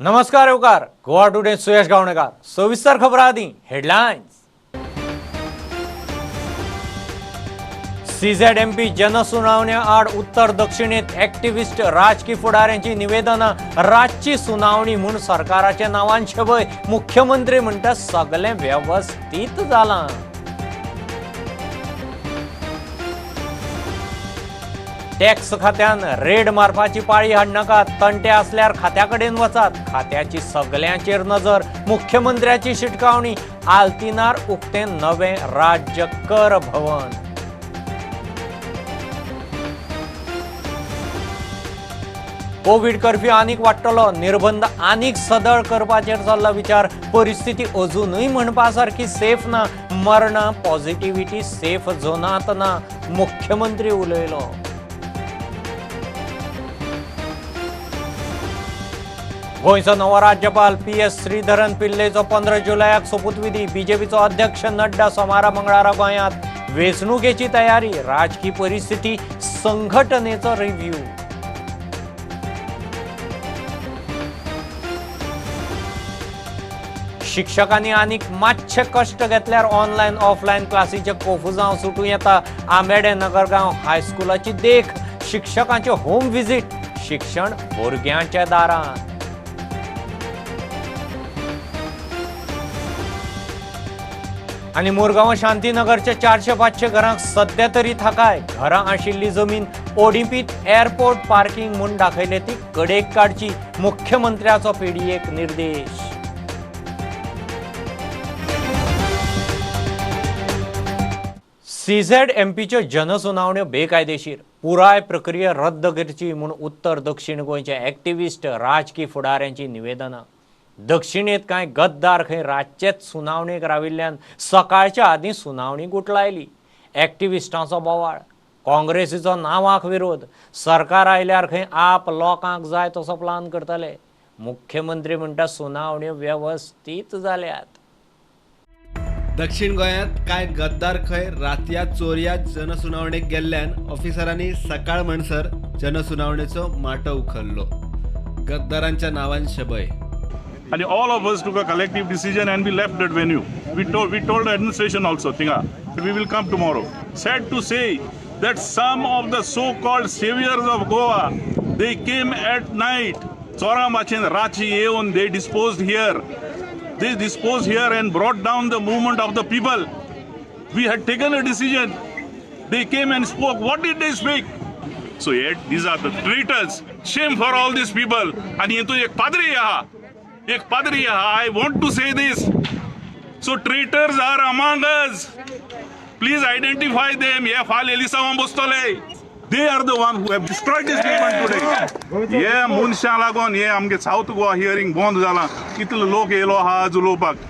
नमस्कार येवकार गोवा टुडे सुयश गावणेकार. सविस्तर खबरां आदी हेडलायन्स. सीझेडएमपी जनसुनावण्या आड उत्तर दक्षिणेत ॲक्टिव्हिस्ट राजकी फुडाऱ्यांची निवेदनां. रातची सुनावणी म्हूण सरकाराच्या नांवान शबय. मुख्यमंत्री म्हणटा सगळें वेवस्थीत जालां. टॅक्स खात्यान रेड मारपाची पाळी हाडनाकात, तंटे आसल्यार खात्या कडेन वचात. खात्याची सगल्यांचेर नजर. मुख्यमंत्र्याची शिटकावणी. आल्तिनार उक्तें नवें राज्य कर भवन. कोवीड कर्फ्यू आनीक वाडटलो, निर्बंध आनीक सदळ करपाचेर चल्ला विचार. परिस्थिती अजूनय म्हणपा सारकी सेफ ना. मरणां पॉझिटिव्हिटी सेफ झोनांत ना, मुख्यमंत्री उलयलो. गोंयचो नवो राज्यपाल पी.एस. श्रीधरन पिल्लेचो 15 जुलयाक सोपूतविधी. बीजेपीचो अध्यक्ष नड्डा सोमारा मंगळारा गोंयांत. वेंचणुकेची तयारी, राजकी परिस्थिती, संघटनेचो रिव्ह्यू. शिक्षकांनी आनीक मातशे कश्ट घेतल्यार ऑनलायन ऑफलायन क्लासीचे कोफुजांव सुटूं येता. आंबेडे नगरगांव हायस्कुलाची देख. शिक्षकांचे होम व्हिजीट. शिक्षण भुरग्यांच्या दारांत. आनी मुरगांव शांतीनगरच्या 400-500 घरांक सद्या तरी थाकाय. घरां आशिल्ली जमीन ओडीपीत एअरपोर्ट पार्किंग म्हूण दाखयले ती कडेक काडची. मुख्यमंत्र्याचो पीडीएक निर्देश. सीझेडएमपीच्यो जनसुनावण्यो बेकायदेशीर, पुराय प्रक्रिया रद्द करची म्हूण उत्तर दक्षिण गोंयचे ॲक्टिव्हिस्ट राजकी फुडाऱ्यांची निवेदनां. दक्षिणेत कांय गद्दार खंय रातचेच सुनावणेक राविल्ल्यान सकाळच्या आदीं सुनावणी गुटलायली. ॲक्टिव्हिस्टांचो बोवाळ, काँग्रेसीचो नांवाक विरोध. सरकार आयल्यार खंय आप लोकांक जाय तसो प्लान करतले. मुख्यमंत्री म्हणटा सुनावण्यो वेवस्थीत जाल्यात. दक्षिण गोंयांत कांय गद्दार खंय रातया चोरया जनसुनावणेक गेल्ल्यान ऑफिसरांनी सकाळ म्हणसर जनसुनावणेचो माटो उखल्लो. गद्दारांच्या नांवान शबय. And all of us took a collective decision and we left that venue. We told the administration also, Tinga, we will come tomorrow. Sad to say that some of the so-called saviors of Goa, they came at night. Chora Machin Rachi Yeon, they disposed here. They disposed here and brought down the movement of the people. We had taken a decision. They came and spoke. What did they speak? So yet, these are the traitors. Shame for all these people. And yentu ek padri aha. एक पादरी, I want to say this. So traitors are among us. Please identify them. हे फाल एलिसांव बसतले. They are the one who have destroyed this movement today. हे मनशां लागून हे आमगे south Goa hearing बंद जालां. कितलो लोक येयलो आहा आज उलोवपाक.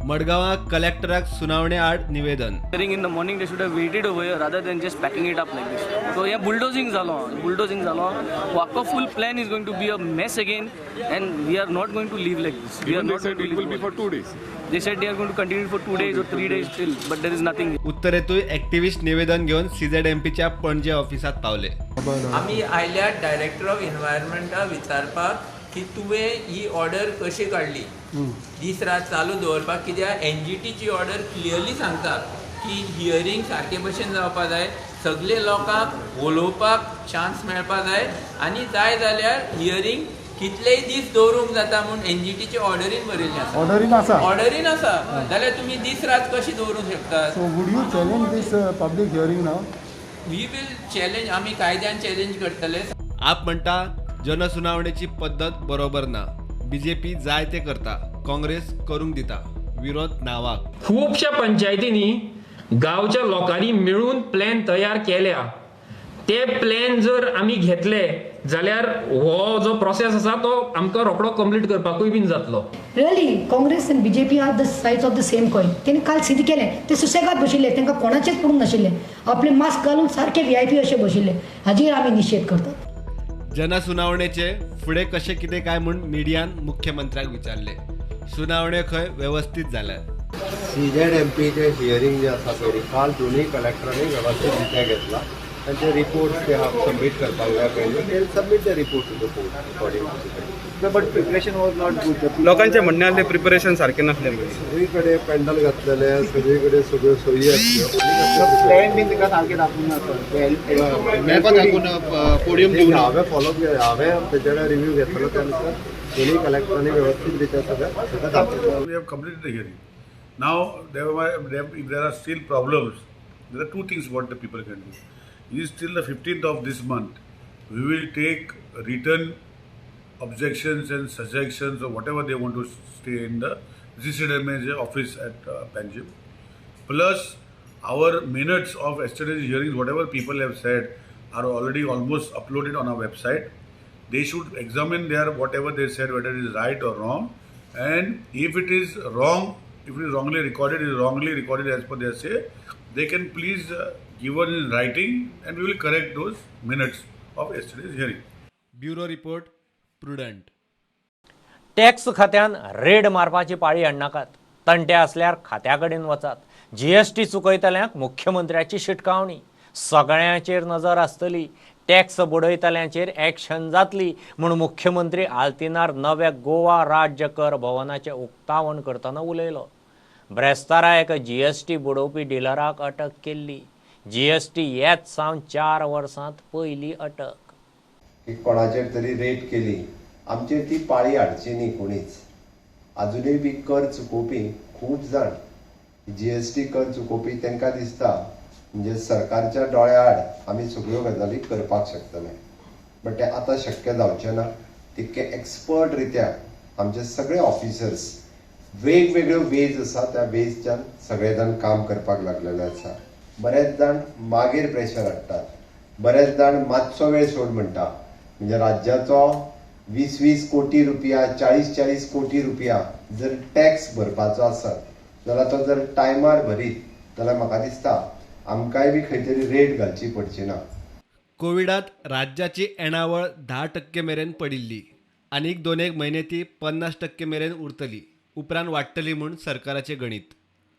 मडगांवां कलेक्टराक सुनावणे आड निवेदन. Hearing in the morning, they should have waited over here rather than just packing it up like this. So yeah, bulldozing zalo. Wako full plan is going to be a mess again, and we are not going to leave like this. We are not going to leave. It will be for 2 days. They said they are going to continue for 2 days or 3 days still, but there is nothing. उत्तरेतूय activist निवेदन घेवन सीझेडएमपीच्या पणजे ऑफिसात पावले. आमी आयल्या director of एनवायरमेंटा विचारपाक की तुवें ही order कशी काडली, दीस रात चालू दवरपाक. कित्याक एनजीटीची ऑर्डर क्लियरली सांगता की हियरींग सारके भशेन जावपा जाय, सगळे लोकांक उलोवपाक चान्स मेळपा जाय आनी जाय जाल्यार हियरींग कितलेय दीस दवरूंक जाता म्हूण एनजीटीचे ऑर्डरीन बरयल्लें आसा. ऑर्डरीन आसा जाल्यार तुमी दीस रात कशी दवरूंक शकतात? So would you challenge this public hearing now? We will challenge. आमी कायद्यान चॅलेंज करतले. आप म्हणटा जनसुनावणेची पद्दत बरोबर ना. बीजेपी जाय ते करता, काँग्रेस करूंक दिता, विरोध नावाक. खुबश्या पंचायतींनी गांवच्या लोकांनी मेळून प्लॅन तयार केल्या. ते प्लॅन जर आमी घेतले जाल्यार हो जो प्रोसेस आसा तो आमकां रोखडो कंप्लीट करपाकूय बीन जातलो. Really Congress and BJP are the sides of the same coin. तेणी काल सिद्ध केलें. ते सुसेगाद बशिल्ले, तांकां कोणाचेच पडूंक नाशिल्लें. आपले मास्क घालून सारके VIP अशे बशिल्ले. हाजेर आमी निशेध करतात. जनसुनावणेचे फुडें कशें कितें काय म्हूण मिडियान मुख्यमंत्र्याक विचारले. सुनावण्यो खंय वेवस्थीत जाल्यात. सीझेडएमपीचे हियरींग जे आसा पळय, काल दोनूय कलेक्टरांनी वेवस्थीत रित्या घेतला. तांचे रिपोर्ट्स ते सबमीट करपाक जाय पयलीं. They submit the report to the court according to the. But preparation was not good. लोकांचे म्हणणें आसलें प्रिपरेशन सारकें नासलें म्हणून. सगळी कडेन पेंडल घातलेले, सगळी कडेन सगळ्यो सोयी आसल्यो. प्लॅन बीन ताका सारकें दाखोवंक ना सर. मॅपा दाखोवन पोडियम दिवंक ना. हांवें फॉलो हांवें तेजे कडेन रिव्यू घेतलो त्या नुसार दोनूय कलेक्टरांनी वेवस्थीत रित्या सगळें ताका दाखयलें. We have completed the hearing. Now, if there are still problems, there are two things what the people can do. Is till the 15th of this month, we will take written objections and suggestions or whatever they want to stay in the GCDMA office at Panjim. Plus, our minutes of yesterday's hearings, whatever people have said, are already almost uploaded on our website. They should examine their whatever they said, whether it is right or wrong. And if it is wrong, if it is wrongly recorded, it is wrongly recorded as per their say, they can please give us in writing and we will correct those minutes of yesterday's hearing. Bureau report, Prudent. Tax खात्यान red मारपाची पाळी हाडनाकात, तंटे आसल्यार खात्या कडेन वचात. GST चुकयतल्यांक मुख्यमंत्र्याची शिटकावणी. सगळ्यांचेर नजर आसतली, टॅक्स बुडयतल्यांचेर एक्शन जातली म्हूण मुख्यमंत्री आल्तिनार नव्या गोवा राज्य कर भवनाचें उक्तावण करतना उलयलो. ब्रेस्तारा एका जीएसटी बुडोवपी डिलराक अटक केल्ली. जीएसटी येत सावन 4 वर्सांत पयली अटक. की कोणाचेर तरी रेट केली, आमचेर ती पाळी हाडची न्ही कोणीच. आजुनूय बी कर चुकोवपी खूब जाण, जीएसटी कर चुकोवपी, तांकां दिसता म्हणजे सरकारच्या दोळ्या आड आमी सगळ्यो गजाली करपाक शकतले, बट तें आतां शक्य जावचें ना. तितके एक्सपर्ट रित्या आमचे सगळे ऑफिसर्स वेगवेगळ्यो वेज आसा, त्या वेजच्यान सगळे जाण काम करपाक लागलेले आसा. बरेच जाण मागीर प्रेशर हाडटात, बरेच जाण मातसो वेळ सोड म्हणटा. म्हणजे राज्याचो 20-20 कोटी रुपया, 40-40 कोटी रुपया जर टॅक्स भरपाचो आसत जाल्यार तो जर टायमार भरीत जाल्यार म्हाका दिसता आमकांय बी खंय तरी रेट घालची पडची ना. कोविडात राज्याची येणावळ 10% मेरेन पडिल्ली, आनीक 2-1 म्हयने ती 50% मेरेन उरतली, उपरांत वाडटली म्हूण सरकाराचें गणीत.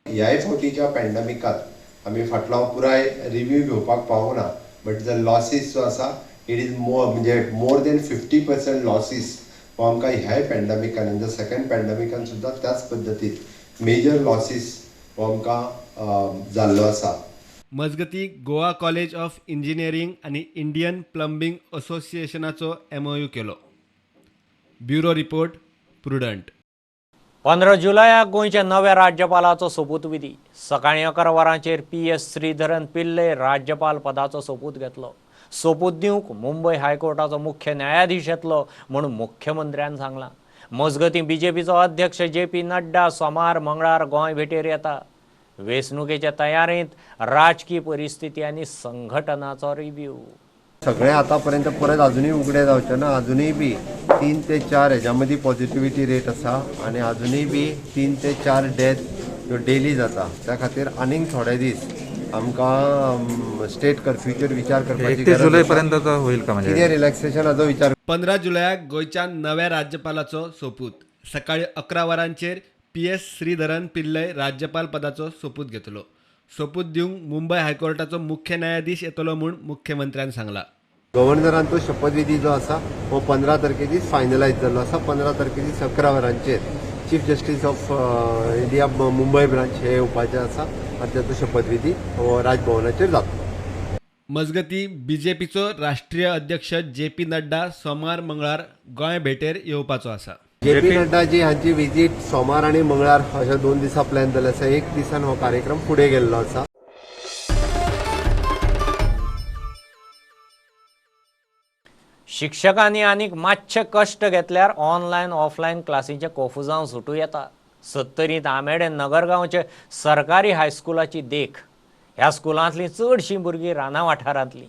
ह्याय फावटीच्या पॅन्डेमिकात आमी फाटलो पुराय रिव्यू घेवपाक पावना, बट जर लॉसीस जो आसा it is more, म्हणजे मोर देन 50% लॉसीस हो आमकां ह्याय पॅन्डेमिकान, म्हणजे सेकंड पॅन्डेमिकान सुद्दां त्याच पद्दतीन मेजर लॉसीस हो आमकां जाल्लो आसा. मजगती गोवा कॉलेज ऑफ इंजिनियरींग आनी इंडियन प्लंबींग असोसिएशनाचो एमओयू केलो. Bureau report, Prudent. 15 जुलयाक गोंयच्या नव्या राज्यपालाचो सोपूतविधी. सकाळीं 11 वरांचेर PS Sreedharan Pillai राज्यपाल पदाचो सोपूत घेतलो. सोपूत दिवंक मुंबय हायकोर्टाचो मुख्य न्यायाधीश येतलो म्हूण मुख्यमंत्र्यान सांगलां. मजगतीं बीजेपीचो अध्यक्ष JP Nadda सोमार मंगळार गोंय भेटेर येता. वेंचणुकेच्या तयारेंत राजकी परिस्थिती आनी संघटनाचो रिव्यू. सगळें आतां पर्यंत परत अजुनूय उगडे जावचें ना. अजुनूय बी 3 ते 4 हेज्या मदीं पॉझिटिविटी रेट आसा आनी अजुनूय बी 3 ते 4 डेथ ह्यो डेली जाता. त्या खातीर आनीक थोडे दीस आमकां स्टेट कर्फ्यूचेर विचार करपाची 31 गरज जुलय आसा. पर्यंत होईल का म्हणजे कितें रिलॅक्सेशनाचो विचार. 15 जुलयाक गोंयच्या नव्या राज्यपालाचो सोपूत. सकाळी 11 वरांचेर PS Sreedharan Pillai राज्यपाल पदाचो सोपूत घेतलो. सोपूत दिवंक मुंबय हायकोर्टाचो मुख्य न्यायाधीश येतलो म्हूण मुख्यमंत्र्यान सांगला. गव्हर्नरांचो शपथविधी जो आसा हो 15 तारखे दीस फायनलायज जाल्लो आसा. 15 तारखे दीस 11 वरांचेर Chief Justice of India Mumbai branch हे येवपाचे आसा आनी ताचो शपथविधी हो राजभवनाचेर जातलो. मजगती बीजेपीचो राष्ट्रीय अध्यक्ष JP Nadda सोमार मंगळार गोंय भेटेर येवपाचो आसा. जेपी नड्डाजी हांची विजीट सोमार आनी मंगळार अशा 2 दिसां प्लॅन जाल्ले आसा. एक दिसान हो कार्यक्रम फुडें गेल्लो आसा. शिक्षकांनी आनीक मातशे कश्ट घेतल्यार ऑनलायन ऑफलायन क्लासींचें कोफुजांव सुटूं येता. सत्तरींत आमेडें नगरगांवचे सरकारी हायस्कुलाची देख. ह्या स्कुलांतलीं चडशीं भुरगीं राना वाठारांतलीं.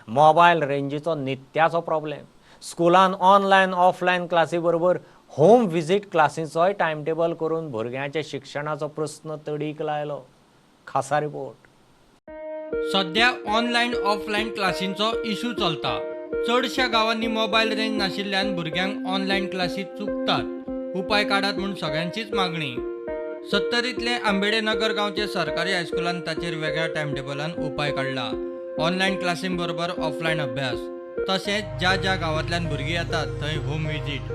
मोबायल रेंजीचो नित्याचो प्रॉब्लेम. स्कुलान ऑनलायन ऑफलायन क्लासी बरोबर होम विजीट क्लासींचोय टायमटेबल करून भुरग्यांच्या शिक्षणाचो प्रस्न तडीक लायलो. खासा रिपोर्ट. सध्या ऑनलायन ऑफलायन क्लासींचो इशू चलता. चडश्या गांवांनी मोबायल रेंज नाशिल्ल्यान भुरग्यांक ऑनलायन क्लासी चुकतात. उपाय काडात म्हूण सगळ्यांचीच मागणी. सत्तरींतले आंबेडे नगर गांवचे सरकारी हायस्कुलान ताचेर वेगळ्या टायमटेबलान उपाय काडला. ऑनलायन क्लासीं बरोबर ऑफलायन अभ्यास, तशेंच ज्या ज्या गांवांतल्यान भुरगीं येतात थंय होम विजीट.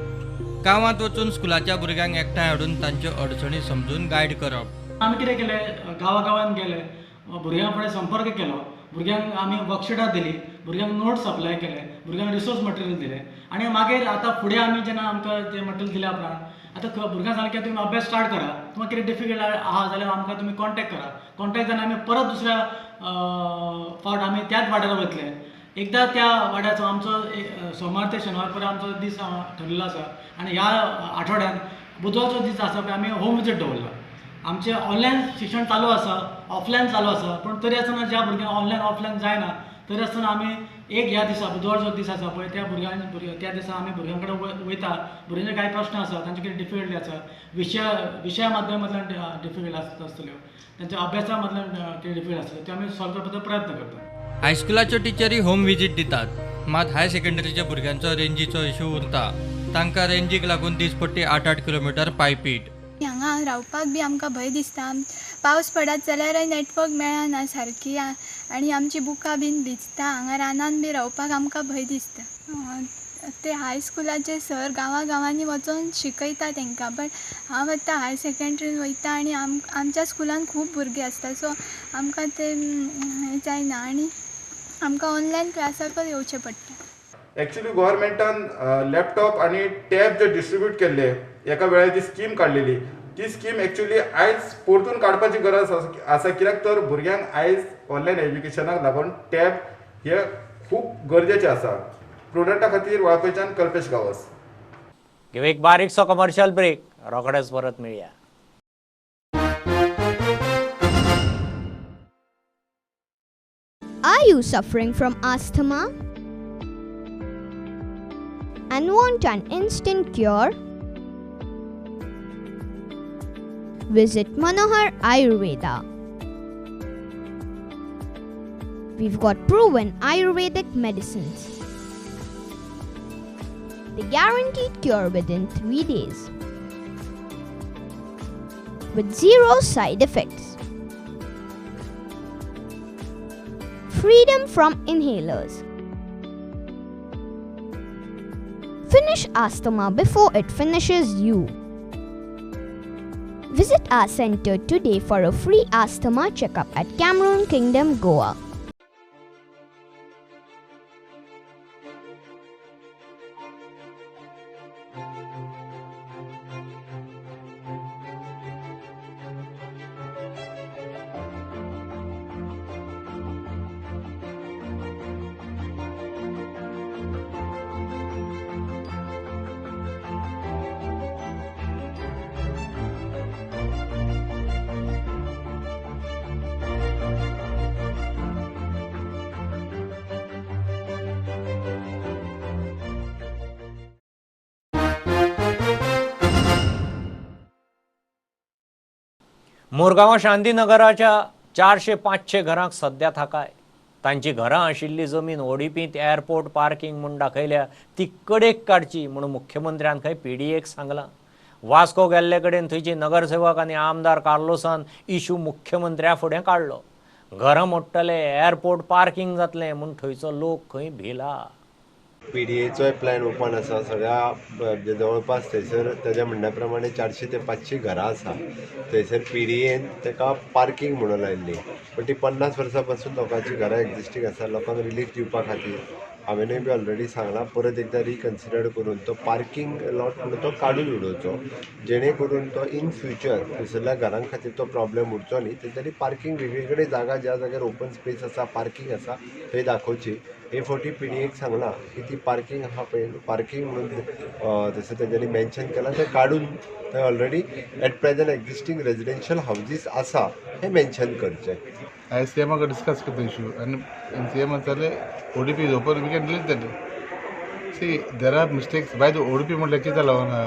गांवांत वचून स्कुलाच्या भुरग्यांक एकठांय हाडून तांच्यो अडचणी समजून गायड करप. आमी कितें केलें, गांवागांवांत गेले, भुरग्यां फुडें संपर्क केलो, भुरग्यांक आमी वर्कशिटां दिली, भुरग्यांक नोट्स अप्लाय केले, भुरग्यांक रिसोर्स मटेरियल दिलें आनी मागीर आतां फुडें आमी जेन्ना आमकां तें मटेरियल दिल्या उपरांत आतां भुरग्यांक सांगलें की तुमी अभ्यास स्टार्ट करा, तुमकां कितें डिफिकल्ट आहा जाल्यार आमकां तुमी कॉन्टेक्ट करा. कॉन्टेक्ट जाल्यार आमी परत दुसऱ्या फावट आमी त्याच वाड्यार वतले. एकदां त्या वाड्याचो आमचो सोमार ते शेनवार पर्यंत आमचो दीस ठरलेलो आसा आनी ह्या आठवड्यान बुधवारचो दीस आसा पळय आमी होम विजीट दवरला. आमचें ऑनलायन शिक्षण चालू आसा, ऑफलायन चालू आसा, पूण तरी आसतना ज्या भुरग्यांक ऑनलायन ऑफलायन जायना तरी आसतना आमी एक ह्या दिसा बुधवारचो दीस आसा पळय त्या भुरग्यांक त्या दिसा आमी भुरग्यां कडेन वयता. भुरग्यांचे कांय प्रश्न आसा, तांचे कितें डिफिकल्टी आसा, विशया माध्यमांतल्यान डिफिकल्टी आसतल्यो, तांच्या अभ्यासा मदल्यान कितें डिफिकल्ट आसतल्यो त्यो आमी सॉल्व करपाचो प्रयत्न करता. हायस्कुलाच्यो टिचरी होम विजीट दितात, मात हायर सेकंडरीच्या भुरग्यांचो रेंजीचो इशू उरता. तांकां रेंजीक लागून दिसपट्टी 8-8 किलोमिटर पायपीट. हांगा रावपाक बी आमकां भंय दिसता. पावस पडत जाल्यारय नेटवर्क मेळना सारकी आनी आमची बुकां बीन भिजता. हांगा रानान बी रावपाक आमकां भंय दिसता. ते हायस्कुलाचे सर गांवागांवांनी वचोन शिकयता तांकां, बट हांव आतां हायर सेकेंडरीन वयता आनी आमच्या स्कुलान खूब भुरगीं आसता, सो आमकां ते जायना आनी आमकां ऑनलायन क्लासाकच येवचें पडटा. एक्चुअली गव्हर्मेंटान लॅपटॉप आनी टॅब जे डिस्ट्रीब्यूट केल्ले एका वेळार जी स्कीम काडलेली ती स्कीम एक्चुअली आयज परतून काडपाची गरज आसा, कित्याक तर भुरग्यांक आयज ऑनलायन एज्युकेशनाक लागून टॅब हे खूब गरजेचे आसा. प्रुडंटा खातीर वाळपयच्यान कल्पेश गांवस. एक बारीकसो कमर्शियल ब्रेक, रोखडेच परत मेळया. Are you suffering from asthma and want an instant cure? Visit Manohar Ayurveda. We've got proven Ayurvedic medicines. The guaranteed cure within 3 days with 0 side effects. Freedom from inhalers. Finish asthma before it finishes you. Visit our center today for a free asthma checkup at Cameroon Kingdom, Goa. Murgaon शांतीनगराच्या 400-500 घरांक सध्या थाकाय. तांची घरां आशिल्ली जमीन ओडीपींत airport parking म्हूण दाखयल्या ती कडेक काडची म्हूण मुख्यमंत्र्यान खंय पीडीएक सांगलां. वास्को गेल्ले कडेन थंयची नगरसेवक आनी आमदार कार्लोसान इशू मुख्यमंत्र्या फुडें काडलो. घरां मोडटले, एअरपोर्ट पार्किंग जातलें म्हूण थंयचो लोक खंय भिला. पीडीएचोय प्लॅन ओपन आसा, सगळ्या जवळपास थंयसर तेज्या म्हणण्या प्रमाणे 400 ते 500 घरां आसा. थंयसर पीडीएन ताका पार्किंग म्हणून लायिल्ली, पण ती 50 वर्सां पासून लोकांची घरां एग्जिस्टींग आसा. लोकांक रिलीफ दिवपा खातीर हांवेनूय बी ऑलरेडी सांगलां परत एकदां रिकन्सिडर करून तो पार्किंग लॉट म्हणून तो काडून उडोवचो, जेणे करून तो इन फ्युचर थंयसरल्या घरां खातीर तो प्रॉब्लेम उरचो न्ही. तेंच्यांनी पार्किंग वेगळी कडेन जागा ज्या जाग्यार ओपन स्पेस आसा, पार्किंग आसा थंय दाखोवची. हे फावटी पीडीएक सांगलां की ती पार्किंग आहा पळय, पार्किंग म्हणून तशें तेंच्यांनी मेन्शन केलां तें काडून थंय already at present existing residential houses आसा हें मेन्शन करचें. आयज सी एमा कडेन डिस्कस करता इशू आनी सी एमान सांगलें ODP is open, we can release that. See there are mistakes by the ODP म्हटल्यार कितें जालां ना,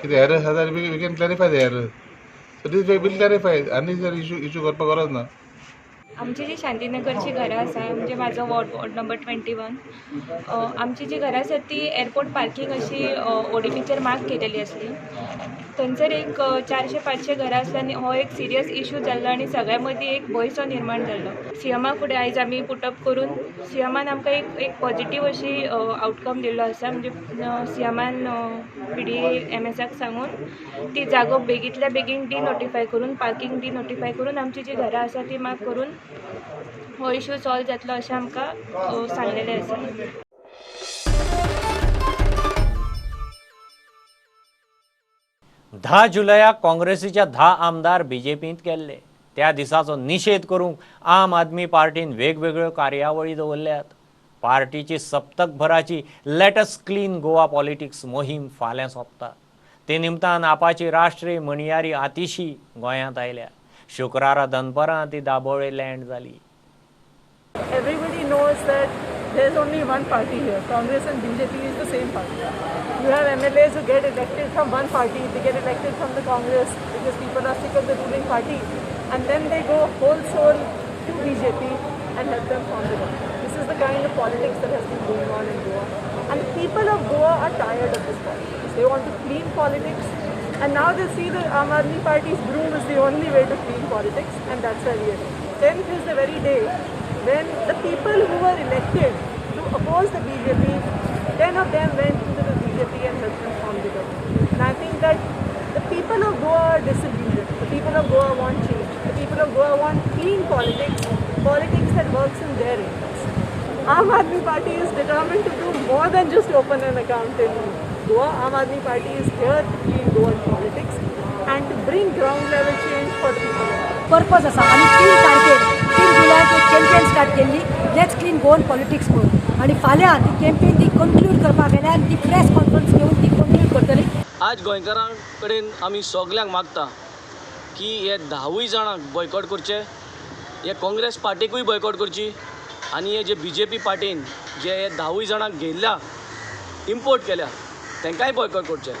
कितें एरर्स आसा जाल्यार we can clarify the errors. So this will clarify आनी जर इशू करपाक गरज ना. आमची जी शांतीनगरची घरां आसा, म्हणजे म्हाजो वॉर्ड नंबर 21, आमची जी घरां आसा ती एअरपोर्ट पार्कींग अशी ओडीपीचेर मार्क केलेली आसली. थंयसर एक 400-500 घरां आसली आनी हो एक सिरियस इशू जाल्लो आनी सगळ्यां मदीं एक भंयसो निर्माण जाल्लो. सीएमा फुडें आयज आमी पुटअप करून सीएमान आमकां एक पॉजिटीव अशी आवटकम दिल्लो आसा. म्हणजे सीएमान PDMSाक सांगून ती जागो बेगींतल्या बेगीन डिनोटिफाय करून, पार्कींग डिनोटिफाय करून आमची जी घरां आसा ती मार्क करून हो इशू सॉल्व जातलो अशें आमकां सांगलेलें आसा. धा जुलयाक काँग्रेसीच्या 10 आमदार बीजेपींत गेल्ले. त्या दिसाचो निशेध करूंक आम आदमी पार्टीन वेगवेगळ्यो कार्यावळी दवरल्यात. पार्टीची सप्तकभराची let's clean Goa politics मोहीम फाल्यां सोंपता. ते निमतान आपाची राष्ट्रीय म्हणयारी आतिशी गोंयांत आयल्या. शुक्रारा दनपरां ती दाबोळे लँड जाली. Everybody knows that there's only one party here. Congress and BJP is the same party. You have MLAs who get elected from one party, they get elected from the Congress because people are sick of the ruling party, and then they go whole soul to BJP and help them form the government. This is the kind of politics that has been going on in Goa. And the people of Goa are tired of this politics. They want to clean politics, and now they see the Aam Aadmi Party's broom is the only way to clean politics, and that's where we are. 10th is the very day when the people who were elected to oppose the BJP, 10 of them went into the BJP and helped them form the government. And I think that the people of Goa are disillusioned. The people of Goa want change. The people of Goa want clean politics, politics that works in their interest. Aam Aadmi Party is determined to do more than just open an account in Goa. Aam Aadmi Party is here to clean Goan politics and to bring ground level change for the people. Purpose आसा आनी 3 तारखेर 3 जुलयाक एक campaign start केल्ली, let's clean Goan politics म्हणून. आनी फाल्यां ती कॅम्पेन ती कंक्लूड करपाक गेल्या आनी ती प्रेस कॉन्फरन्स घेवन ती कंक्लूड करतली. आज गोंयकारां कडेन आमी सगल्यांक मागता की हे 10 जाणांक बॉयकॉट करचे, हे काँग्रेस पार्टीकूय बॉयकॉट करची आनी हे जे बीजेपी पार्टीन जे हे 10 जाणांक घेयल्ल्या इम्पोर्ट केल्या तांकांय बॉयकॉट करचे.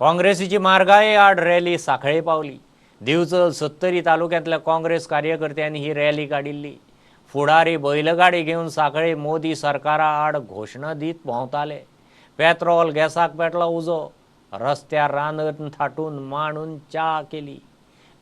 काँग्रेसीची मार्गाये आड रॅली सांखळे पावली. दिवचल सत्तरी तालुक्यांतल्या काँग्रेस कार्यकर्त्यांनी ही रॅली काडिल्ली. फुडारी बैलगाडी घेवन सांखळे मोदी सरकारा आड घोशणा दीत भोंवताले. पेट्रोल गॅसाक पेटलो उजो, रस्त्यार रांदन थाटून मांडून च्या केली.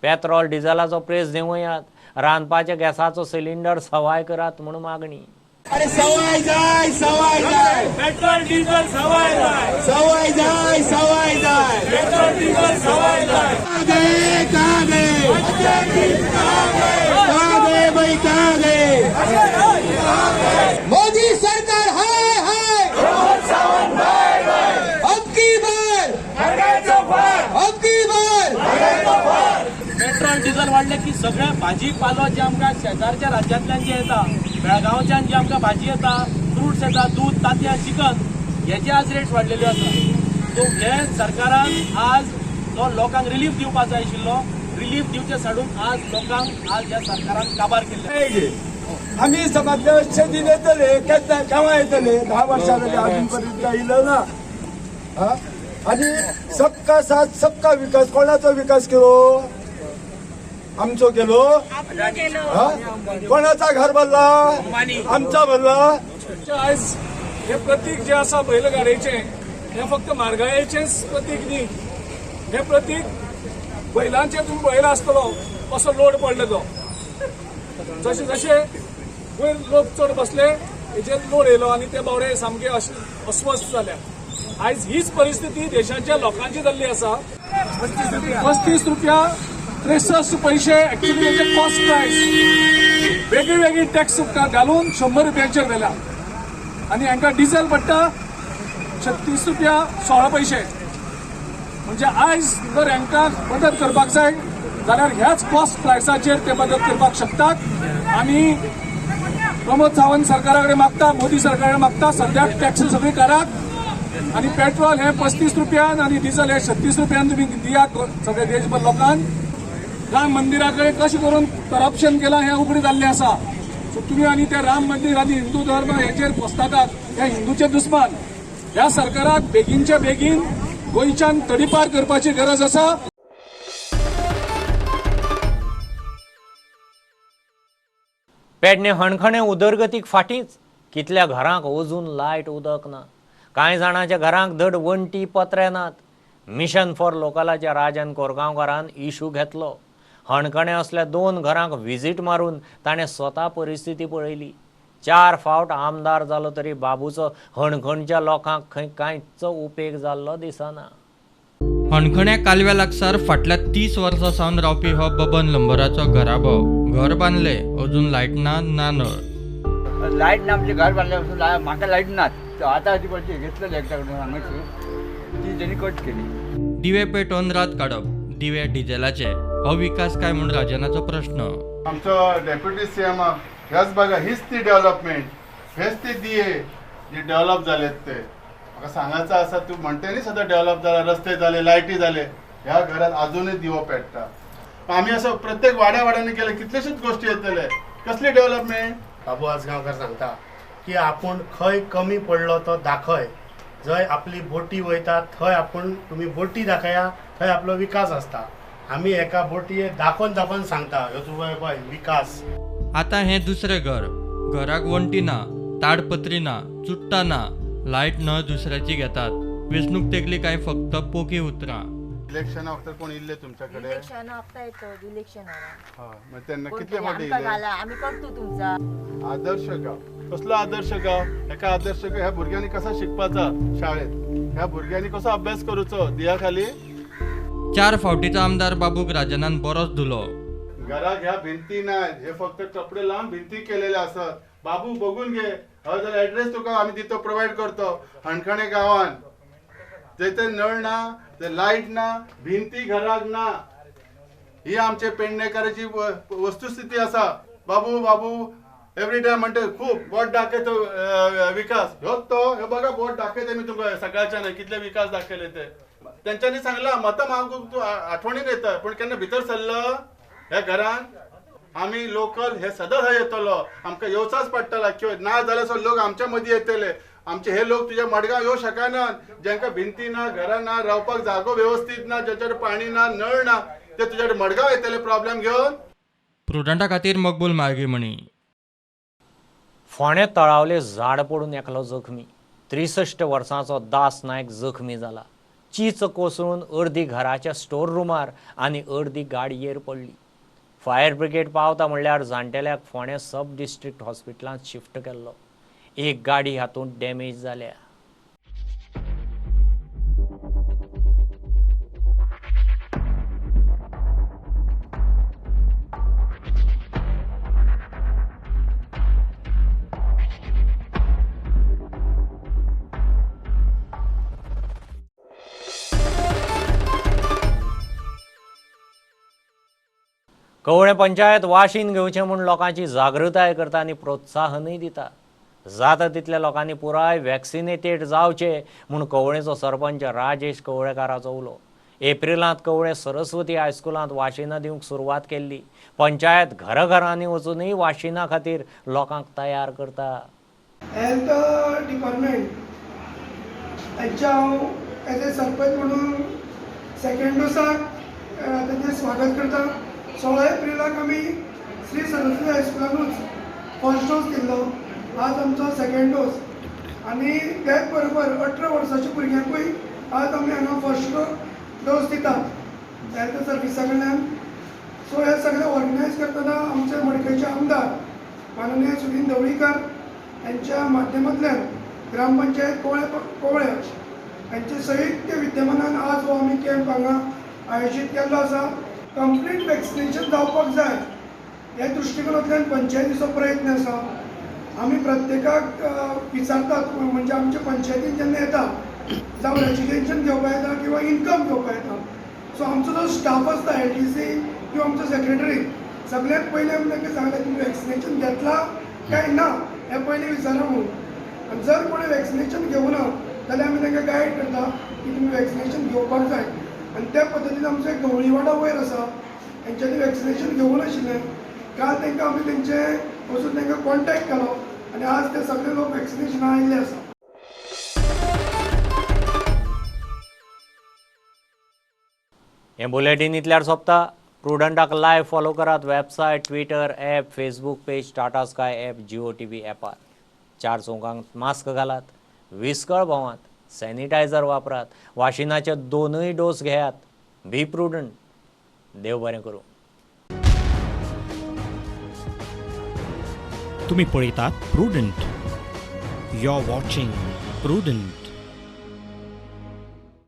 पेट्रोल डिझलाचो प्रेस देंवयात, रांदपाच्या गॅसाचो सिलिंडर सवाय करात म्हूण मागणी. अरे सवाय जाय, सवाय जाय, पेट्रोल डिझल सवाय जाय, सवाय जाय, सवाय जाय, पेट्रोल डिझल सवाय जाय. कहाँ गए, कहाँ गए, कहाँ गए भाई, कहाँ गए? मोदी सरकार हाय हाय, अब की बार, अब की बार. पेट्रोल डिझल वाडले की सगळ्या भाजी पालो जे आमकां शेजारच्या राज्यांतल्यान जे येता, बेळगांवच्यान जे आमकां भाजी येता, फ्रुट्स येता, दूद, तांतयां, चिकन, हेजे आज रेट्स वाडलेल्यो आसा. सो हे सरकारान आज तो लोकांक रिलीफ दिवपाक जाय आशिल्लो, रिलीफ दिवचे साडून आज लोकांक आज ह्या सरकारान काबार केल्ले. आमी समाजले अशे दीन येतले केन्ना केव्हा येतले 10 वर्सां जाली अजून पर्यंत येयलो ना. आनी सबका साथ सबका विकास, कोणाचो विकास केलो? आमचो केलो? कोणाचा घर भरला? आमचा भरला. आयज हे प्रतीक जे आसा बैलगाडयेचें, हें फक्त म्हारगायेचेंच प्रतीक न्ही, हें प्रतीक बैलांचेर तुमी पळयला आसतलो कसो लोड पडलो तो. जशे जशे वयर लोक चड बसले हेजेर लोड येयलो आनी ते बावडे सामके अस्वस्थ जाल्या. आयज हीच परिस्थिती देशाच्या लोकांची जाल्ली आसा. 35 रुपया 63 पैसे एक्चुअली तेचे कॉस्ट प्रायस, वेगळी वेगळी टॅक्स घालून 100 रुपयांचेर व्हेल्या आनी हांकां डिझल पडटा 36 रुपया 16 पैसे. म्हणजे आयज जर हांकां मदत करपाक जाय जाल्यार ह्याच कॉस्ट प्रायसाचेर ते मदत करपाक शकतात. आमी प्रमोद सावंत सरकारा कडेन मागता, मोदी सरकारा कडेन मागता, सद्याक टॅक्स सगळी करात आनी पेट्रोल हें 35 रुपयान आनी डिझल हें 36 रुपयान तुमी दियात सगळे देशभर लोकांक. राम मंदिरा कडेन कशें करून करप्शन केलां हें उगडें जाल्लें आसा. सो तुमी आनी ते राम मंदीर आनी हिंदू धर्म हेचेर पस्तातात, हे हिंदूचे दुस्मान. ह्या सरकाराक बेगीनच्या बेगीन गोंयच्यान तडीपार करपाची गरज आसा. पेडणे हणखणे उदरगतीक फाटींच. कितल्या घरांक अजून लायट उदक ना. कांय जाणांच्या घरांक धड वण्टी पत्रे नात. मिशन फॉर लोकलाच्या राजन कोरगांवकारान इशू घेतलो. हणखणे असल्या 2 घरांक व्हिजीट मारून ताणें स्वता परिस्थिती पळयली. 4 फावट आमदार जालो तरी बाबूचो हणखणच्या लोकांक खंय कांयच उपेग जाल्लो दिसना. हणखण्या कालव्या लागसार फाटल्या 30 वर्सां सावन रावपी हो बबन लंबराचो घराबो. घर बांदले, अजून लायट ना, ना नळ. लायट ना आमचें घर बांदले पासून म्हाका लायट ना. आतां ती पळय घेतलेली एकट्या कडून हांगासर ती तेणी कट केली. दिवे पेटोवन रात काडप, दिवे डिझेलाचे. हो विकास काय म्हूण राजनाचो प्रश्न. आमचो डेप्युटी सीएम ह्याच बघा, हीच ती डेव्हलपमेंट, हेच ते दिये जे डेव्हलप जाले ते म्हाका सांगायचं आसा. तूं म्हणटे न्ही सदां डेव्हलप जाला, रस्ते जाले, लायटी जाले, ह्या घरात अजूनय दिवो पेट्टा. आमी असो प्रत्येक वाड्या वाड्यांनी केले कितलेशेच गोश्टी येतले. कसली डेव्हलपमेंट? बाबू आजगांवकर सांगता की आपूण खंय कमी पडलो तो दाखय, जंय आपली बोटी वयता थंय आपूण तुमी बोटी दाखया, थंय आपलो विकास आसता. आमी एका बोटी दाखोवन दाखोवन सांगता ह्यो तुका पळय विकास. आतां हें दुसरें घर. घराक वण्टी ना, ताडपत्री ना, चुट्टां ना, लायट नळ दुसऱ्याची घेतात. वेंचणूक तेगली काय फक्त पोकी उतरां. इलेक्शना वखतार कोण इल्ले तुमच्या कडेन? इलेक्शना वखतार येतो, इलेक्शना. हय, तेन्ना कितले फावटी इल्ले? आमी करतो तुमचा. आदर्श गांव कसलो आदर्श गांव? एका आदर्श गांव ह्या भुरग्यांनी कसा शिकपाचा शाळेत, ह्या भुरग्यांनी कसो अभ्यास करूचो दिया खाली. 4 फावटीचो आमदार बाबूक राजनान बरोच धुलो. घराक ह्या भिंती ना, हे फक्त कपडे लावन भिंती केलेले आसत. बाबू बघून घे, हय जाल्यार एड्रेस तुका आमी दितो, प्रोवायड करतो. हणखणे गांवान जंय नळ ना, थंय लायट ना, भिंती घराक ना. ही आमचे पेडणेकाराची वस्तुस्थिती आसा. बाबू बाबू एवरी टायम म्हणटे खूब बोट दाखयतो विकास. ह्योच तो, ह्यो बघा बोट दाखयते मी तुमकां सकाळच्यान कितले विकास दाखयले ते. तेंच्यांनी सांगला मतां मागूंक तूं आठवणीन येता, पूण केन्ना भितर सरलो ह्या घरान? आमी लोकल हे सदांच हय येतलो, आमकां येवचाच पडटला. किंवा ना जाल्यार लोक आमच्या मदीं येतले. आमचे हे लोक तुज्या मडगांव येवंक शकनात, जांकां भिंती ना, घरां ना, रावपाक जागो वेवस्थीत ना, ज्याच्यार पाणी ना, नळ ना, ते तुज्या मडगांव येतले प्रॉब्लेम घेवन. प्रुडंटा खातीर मकबूल मार्गीमणी. फोंडें तळावले झाड पडून एकलो जखमी. 63 वर्सांचो दास नायक जखमी जाला. चीच कोसळून अर्दी घराच्या स्टोर रुमार आनी अर्दी गाडयेर पडली. फायर ब्रिगेड पावता म्हणल्यार जाणटेल्याक फोंडें सब डिस्ट्रिक्ट हॉस्पिटलांत शिफ्ट केल्लो. एक गाडी हातूंत डॅमेज जाल्या. कवळें पंचायत वाशीन घेवचें म्हूण लोकांची जागृताय करता आनी प्रोत्साहनूय दिता. जाता तितल्या लोकांनी पुराय वॅक्सिनेटेड जावचे म्हूण कवळेचो सरपंच राजेश कवळेकाराचो उलो. एप्रिलांत कवळें सरस्वती हायस्कुलांत वाशिनां दिवंक सुरवात केल्ली. पंचायत घराघरांनी वचूनय वाशिना खातीर लोकांक तयार करता. हेल्थ डिपार्टमेंट हांचे हांव एज ए सरपंच म्हणून सेकंड डोसाक तांचें स्वागत करता. 16 एप्रिलाक आमी श्री सरस्वती हायस्कुलानूच फर्स्ट डोस दिल्लो, आज आमचो सेकंड डोस. आनी त्याच बरोबर 18 वर्साच्या भुरग्यांकूय आज आमी हांगा फर्स्ट डोस दितात हेल्थ सर्विसा कडल्यान. सो हे सगळें ऑर्गनायज करतना आमचे मडकयचे आमदार माननीय सुदिन ढवळीकर यांच्या माध्यमांतल्यान ग्रामपंचायत कवळें यांचे संयुक्त विद्यमानान आज हो आमी कॅम्प हांगा आयोजीत केल्लो आसा. कंप्लीट वॅक्सिनेशन जावपाक जाय ह्या दृश्टिकोनांतल्यान पंचायतीचो प्रयत्न आसा. आमी प्रत्येकाक विचारतात, म्हणजे आमच्या पंचायतीन जेन्ना येता जावं रेजिडेन्शन घेवपाक येता किंवा इनकम घेवपाक येता, सो आमचो जो स्टाफ आसता LDC किंवा आमचो सेक्रेटरी सगळ्यात पयलीं आमी तांकां सांगलें तुमी वॅक्सिनेशन घेतलां काय ना हें पयलीं विचारा म्हणून. आनी जर कोणें वॅक्सिनेशन घेवना जाल्यार आमी तांकां गायड करता की तुमी वॅक्सिनेशन घेवपाक जाय. आनी त्या पद्दतीन आमचो एक गवळीवाडा वयर आसा, तेंच्यांनी वॅक्सिनेशन घेवूं नाशिल्लें. काल तांकां आमी तेंचे वचून तांकां कॉन्टेक्ट केलो आनी आज ते सगळे लोक वॅक्सिनेशना आयिल्ले आसा. हें बुलेटीन इतल्यार सोंपता. प्रुडंटाक लायव्ह फॉलो करात website, Twitter, app, Facebook page, Tata Sky app, Jio TV ॲपार. 4 चौकांक मास्क घालात, विस्कळ भोंवात, सॅनिटायझर वापरात, वाशिनाचे 2 डोस घेयात. Be prudent. देव बरें करूं. तुम्ही पळयतात Prudent. You are watching Prudent.